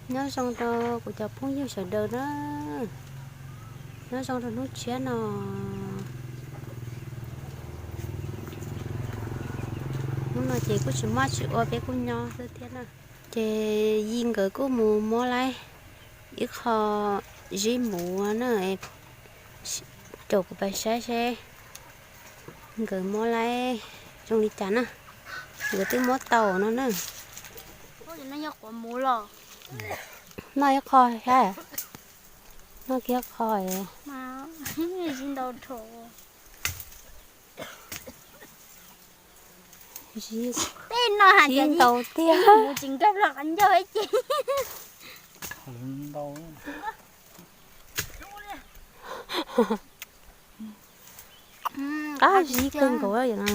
Nyob zoo rau kuv cov phooj ywg sawv daws na, nyob zoo rau hnub tshiab no. Hnub no ces kuj tsis muaj tsis ua, peb kuj nyob xwb thiab na. Ces Yi nkawd kuj mus muab laib ib qho zib muv na, caum kuv pais saib seb nkawd muab laib zoo li cas na. Nkawd twb muab tau no na. Noj ib qho saib. Noj kiag qho. Zib ntau tiag. Qab zib kawg nkaus no.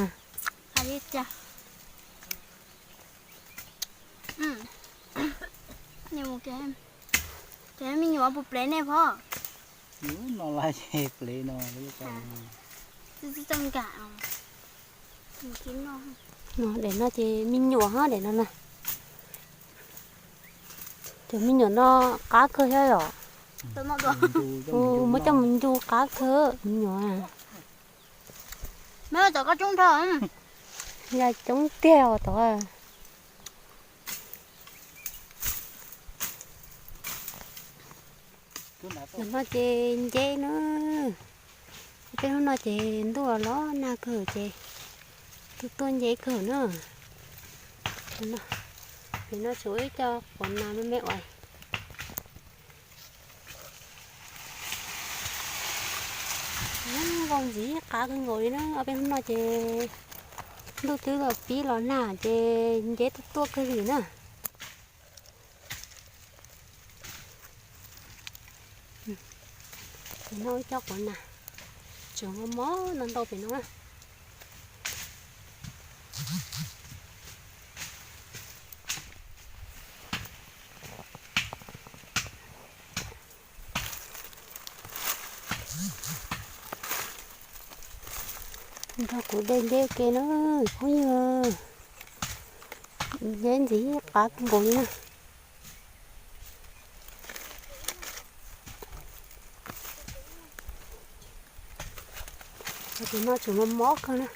Ces me nyuam puas plev nej phob? No laj ces plev no. Daim no ces me nyuam hab daim no na. Cov me nyuam no qab kawg thiab yom. Muab coj mus ncu qab kawg me nyuam. Yam coob tiag os tod. Ntawm no ces nceb na. Tej hnub no ces ntuj los los nag kawg ces tuaj tuaj nceb kawg na. Pem no tshuav ib co quav nas me me uas nkaus ntxiv qab kawg nkaus li na. Ob peb hnub no ces ntuj twb los pib los nag ces nceb tuaj tuaj kawg li na. Pem no ib co quav nas tseem mob ntau ntau pem no. Nrog kuv de nceb ke na phooj ywg. Nceb ntxiv qab kawg nkaus li na. Tus no tseem mob mob kawg na.